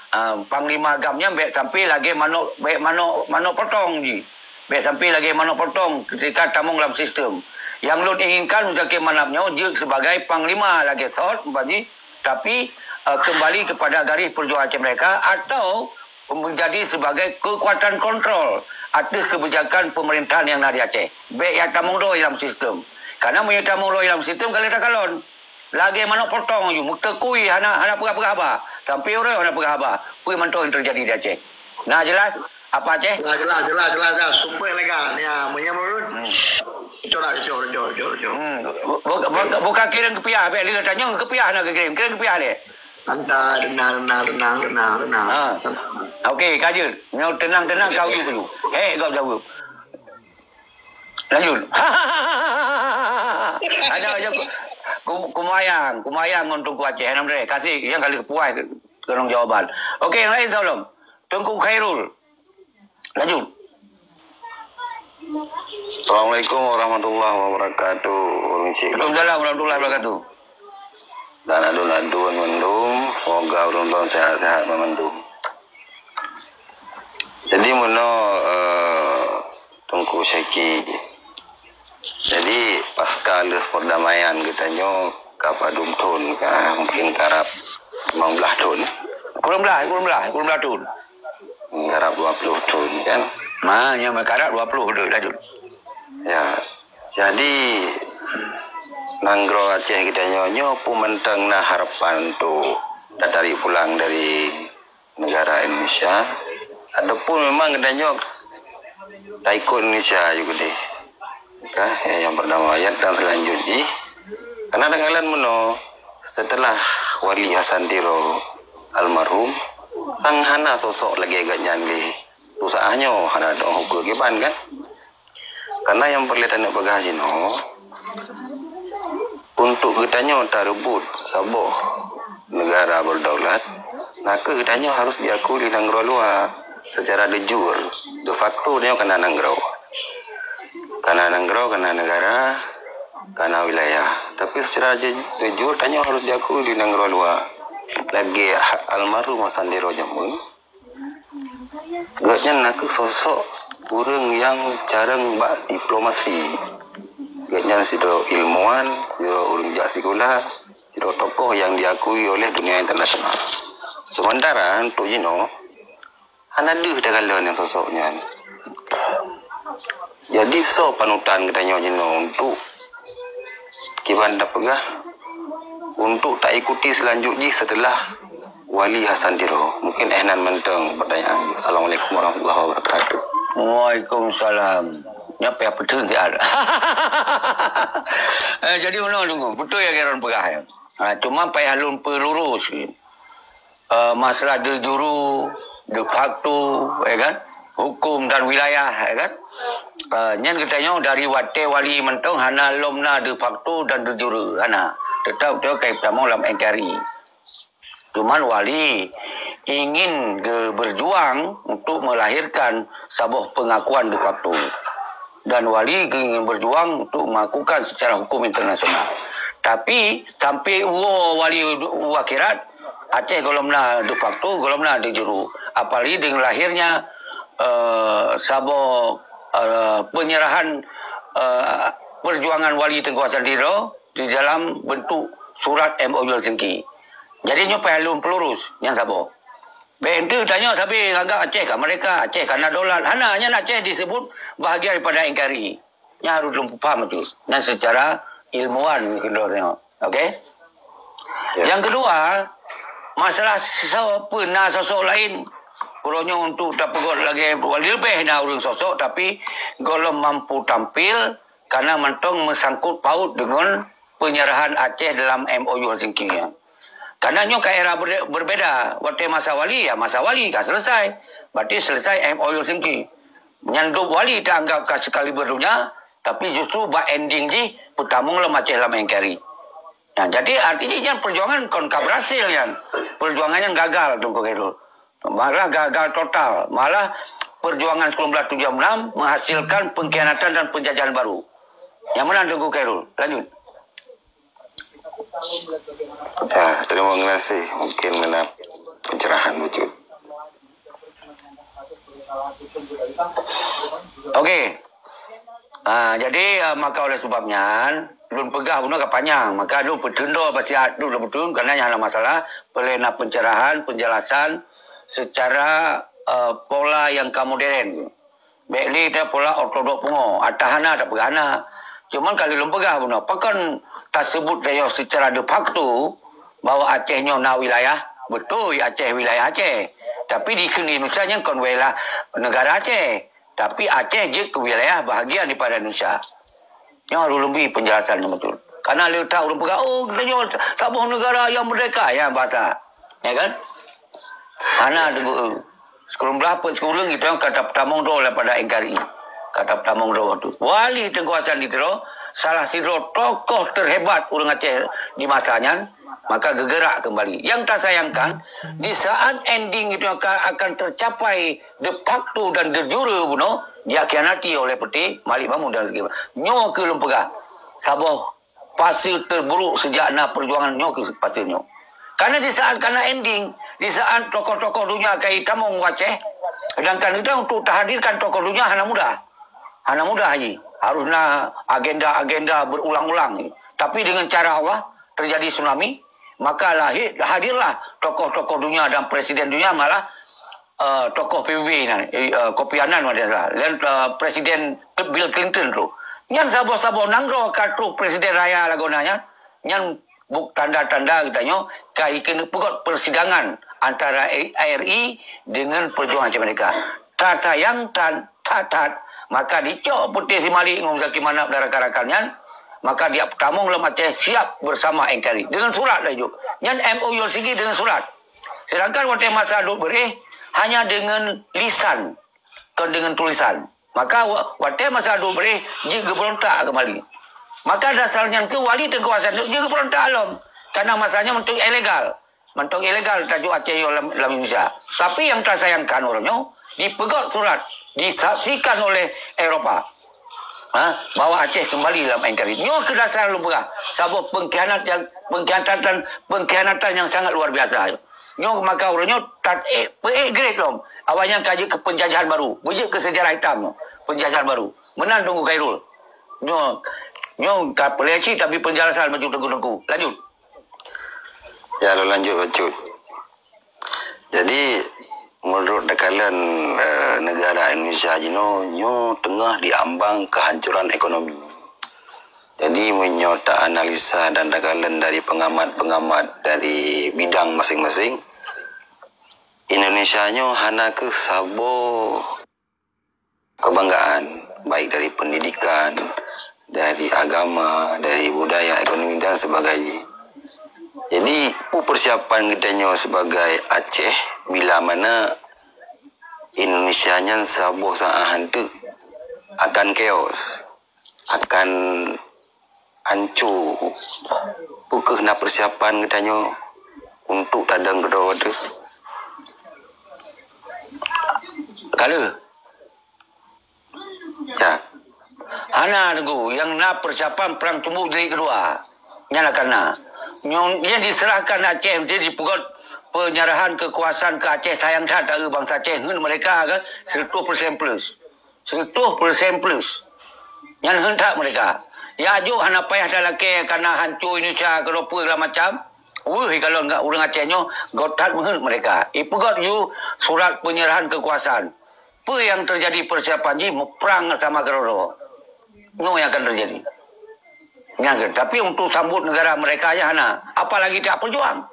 Ah, panglima GAM nyan bèk sampai lagèe manok, bèk manok, manok potong jih. Bèk sampai lagèe manok potong ketika tamong lam sistem. Nyang lôn inginkan Muzakir Manaf nyoe jeuet sebagai panglima lagèe SOT umpama jih, tapi, eh, kembali kepada garis perjuangan Aceh Merdeka atau menjadi sebagai kekuatan kontrol ateueh kebijakan pemerintahan nyang na di Aceh. Bèk jak tamong droe lam sistem. Karena meunyoe tamong droe lam sistem, ka lheueh takalon. Lagèe manok potong aju, meuteukui hana, hana peugah-peugah haba. Sampai uroe nyoe na peugah haba, peue mantong nyang teujadi di Aceh. Na jelas? Apa Aceh? Jelas, jelas, jelas, jelas, jelas. Super lega. Ya, meunyoe menurut. Hmm. Cocok, cocok, cocok, cocok. Hmm. Bu-, bu-, bu-, bukan kirim kepiah, bèk lé tanyong kepiah na kirim. Kirim kepiah lé. Santai, tenang, tenang, tenang, tenang, tenang. Ha. Okey, ka jeuet. Nyoe tenang-tenang ka uju peue. Hek gop jaweueb. Lanjut. Ada aja ku, ku, kumayang, kumayang ngon Teungku Aceh. Alhamdulillah, kasih yang kali kepuas ke, ke jawaban. Okey, yang lain sebelum. Teungku Khairul. Lanjut. Assalamualaikum warahmatullahi wabarakatuh. Ureueng Cik. Waalaikumsalam warahmatullahi wabarakatuh. Dan adun-adun mandum, semoga ureueng sehat-sehat mandum. Jadi meunoe, eh, Teungku Syaki. Jadi pasca lheueh perdamaian geutanyoe ka padum thon ka, mungkin karab limong blaih thon. Kurang blaih, kurang blaih, kurang blaih thon. Karab dua puluh thon kan. Ma, nyang karab dua puluh tu lanjut. Ya. Jadi nanggroe Aceh geutanyoe nyoe pun mantong na harapan untuk tatarik pulang dari negara Indonesia. Adapun memang geutanyoe taikot Indonesia juga deh. Ka, ya, yang pertama ayat dan selanjut jih. Karena dengan meunoe, setelah Wali Hasan Tiro almarhum, sang hana sosok lagèe geuh nyan lé. Usaha nyoe hana dong hukum kiban kan. Karena yang perlu taneuk peugah jinoe, untuk geutanyoe tareubot saboh negara berdaulat, maka geutanyoe harus diakui di nanggroe luar secara de jure. De facto tanyoe kana nanggroe. Kana nanggroe, kana negara, kana wilayah. Tapi secara de, de jure tanyoe harus diakui di nanggroe luar. Lagèe almarhum Hasan Tiro jameun, gobnyan na kheueh sosok ureueng nyang carông bak diplomasi. Gobnyan sidroe ilmuwan, sidroe ureueng jak sikula, sidroe tokoh nyang diakui oleh dunia internasional. Sementara untuk jinoe, hana deuh takalon nyang sosok nyan. Jadi, soe panutan geutanyoe jinoe untuk kiban tapeugah, untuk taikuti seulanjut jih setelah Wali Hasan Tiro? Mungkin eh nan mantong pertanyaan. Assalamualaikum warahmatullahi wabarakatuh. Waalaikumsalam. Nyoe payah peuteun siat. Eh, jadi meunoe Teungku, beutôi nyang Khairul peugah nyan. Ha, cuma payah lôn peulurus. Eh, masalah de jure, de facto, ya kan? Hukum dan wilayah, ya kan? Eh, nyan geutanyoe dari watèe wali mantong hana lom na de facto dan de jure, hana. Tetap tu kai peutamong lam N K R I. Cuman wali ingin ge-, berjuang untuk melahirkan saboh pengakuan de facto. Dan wali ingin berjuang untuk mengakukan secara hukum internasional. Tapi sampai woe wali u akhirat, Aceh gohlom na de facto, gohlom na de jure. Apalagi dengan lahirnya, eh, saboh, eh, penyerahan, eh, perjuangan Wali Teungku Hasan Tiro di dalam bentuk surat M O U Helsinki. Jadi nyoe payah lôn peulurus nyang saboh. Bèk enteuk tanyoe sabe nganggap Aceh ka merdeka, Aceh ka na daulat. Hana, nyan Aceh disebut bahagian daripada N K R I. Nyan harus lôn paham tu. Nyan secara ilmuwan keudroe nyoe. Okey? Ya. Yang kedua, masalah soe pun na sosok lain. Uroe nyoe untuk tapeugot lagèe leubeh na ureueng sosok, tapi gohlom mampu tampil karena mantong meusangkut paut deungon penyerahan Aceh dalam M O U Helsinki nyan. Karena nyoe ka era ber-, berbeda. Watèe masa wali, ya masa wali ka selesai. Berarti selesai M O U Helsinki. Nyan dum wali taanggap ka sekaliber dunia, tapi justru bak ending jih peutamong lom Aceh lam N K R I. Nah, jadi artinya nyan perjuangan kon ka berhasil nyan. Perjuangan nyan gagal Teungku Khairul. Malah gagal total. Malah perjuangan sembilan belas tujuh enam menghasilkan pengkhianatan dan penjajahan baru. Nyang meunan Teungku Khairul. Lanjut. Ya, terima kasih. Mungkin meunan pencerahan wujud. Okey. Ah, jadi, ah, maka oleh sebab nyan, lôn peugah bunoe ka panyang. Maka lôn peuteun droe bak siat tu lôn peuteun, karena nyan hana masalah. Peureulèe na pencerahan, penjelasan secara, eh, pola nyang ka modern. Bèk lé tapeugah ortodok pungo, ata hana tapeugah hana. Cuman ka lheueh lôn peugah bunoe, pakon taseubut tanyoe secara de facto bahwa Aceh nyoe na wilayah, Beutôi Aceh wilayah Aceh. Tapi dikheun Indonesia nyan kon wilayah negara Aceh. Tapi Aceh jeuet keu wilayah bahagian daripada Indonesia. Nyoe harôh lôn bri peunjelasan nyang beutôi. Karena le that ureuëng peugah, "Oh, geutanyoe saboh negara nyang merdeka," nyan bahasa. Ya kan? Hana teungku. Sikureueng blah peuet sikureueng geutanyoe ka tapeutamong droe daripada N K R I. Ka tapeutamong droe tu. Wali Teungku Hasan di Tiro, salah sidroe tokoh terhebat ureuëng Aceh di masa nyan, maka geugerak kembali. Yang tasayangkan, di saat ending itu akan, akan tercapai de facto dan de jure bunoe, dikhianati oleh Putih, Malik Mahmud dan segala. Nyoe keuh lôn peugah, saboh fase terburuk sejak na perjuangan nyoe keuh fase nyoe. Karena di saat kana ending, di saat tokoh-tokoh dunia ka itamong u Aceh, sedangkan kita untuk tahadirkan tokoh dunia hana mudah. Hana mudah ji. Harus na agenda-agenda berulang-ulang. Tapi dengan cara Allah, terjadi tsunami, maka lahir, hadirlah tokoh-tokoh dunia dan presiden dunia malah, eh, tokoh P B B nyan, eh, eh, Kofi Annan malah, dan, eh, Presiden Bill Clinton tu. Nyan saboh-saboh nanggroe ka troh presiden raya lagoe na nyan, nyan buk tanda-tanda geutanyoe ka ikeuneuk peugöt persidangan antara R I dengan perjuangan Aceh Merdeka. Tasayang tan that-that, maka dicok Putih si Malik ngon Zaki Manaf dan rakan-rakan nyan, maka diak peutamong lam Aceh siap bersama N K R I. Dengan surat laju. Nyan M O U sigi dengan surat. Sedangkan watée masa Abdul Bereh hanya dengan lisan, kon dengan tulisan. Maka wa-, watée masa Abdul Bereh jeuet geuberontak kembali. Maka dasar nyan keuh wali Teungku Hasan jeuet geuberontak lom. Karena masa nyan mantong ilegal. Mantong ilegal tajok Aceh nyoe lam, lam Indonesia. Tapi nyang tasayangkan uroe nyoe, dipeugöt surat, disaksikan oleh Eropa, ha, bahwa Aceh kembali lam N K R I. Nyoe keuh dasar lôn peugah, saboh pengkhianat yang, pengkhianatan, pengkhianatan yang sangat luar biasa. Nyoe maka uroe nyoe tat ék, peuék grade lom. Awaknyan ka jeuet keu penjajahan baru, beujeuet keu sejarah hitam nyoe, penjajahan baru. Meunan Teungku Khairul. Nyoe, nyoe ka peuleueh cit, tapi penjelasan bacut Teungku-teungku. Lanjut. Ya, lôn lanjut bacut. Jadi, menurut takalon, eh, negara Indonesia jinoe, nyoe teungoh diambang kehancuran ekonomi. Jadi, meunyoe ta analisa dan takalon dari pengamat-pengamat dari bidang masing-masing, Indonesia nyoe hana keuh saboh kebanggaan, baik dari pendidikan, dari agama, dari budaya, ekonomi dan sebagainya. Jadi, peue persiapan geutanyoe sebagai Aceh bila mana Indonesia nyan saboh saát hanteuk akan chaos, akan hanco? Peu kheueh na persiapan geutanyoe untuk tadong keudroe teuh? Ka lheueh. Ya. Hana, Teungku, nyang na persiapan perang cumuk jilid keudua. Nyan akan na. Nyoe, nyan diserahkan Aceh, mesti dipeugöt penyerahan kekuasaan ke Aceh, sayang that, eh, bangsa Aceh, ngeut mereka kan, seratus persen plus. Seratus persen plus. Nyan ngeut that mereka. Ya, jok hana payah talakée kana hanco Indonesia, keudroe peue segala macam. Weueh, kalau enggak ureuëng Aceh nyoe, göt that meungeut mereka. Ipeugöt ju surat penyerahan kekuasaan. Peue nyang teujadi persiapan jih muprang sama keudroe. Nyoe nyang akan teujadi. Nyang ke-, tapi untuk sambot negara mereka nyan hana. Apalagi tak peujuang.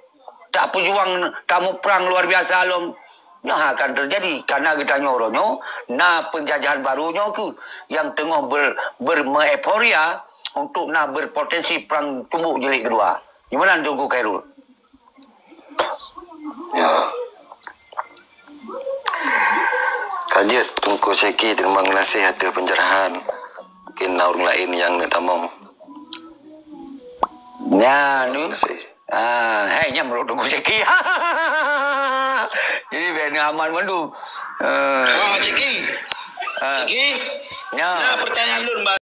Tak peujuang tamuprang luar biasa lom. Nyoe akan teujadi karena geutanyoe uroe nyoe na penjajahan baru nyoe keuh nyang teungoh ber-, bermeueuforia untuk na berpotensi perang cumuk jilid keudua. Gimana Teungku Khairul? Ya. Ka jeuet Teungku Syeki, teurimong geunaséh ateueh pencerahan. Mungkin na ureuëng laén nyang neuk tamong. Nyan. Terima kasih. Ah, hai, nyan menurut Teungku Syeki. Jadi, bèk na aman mandum. Eh. Ah, Syeki. Ah. Syeki. Nyan. Nah, pertanyaan lôn, Bang.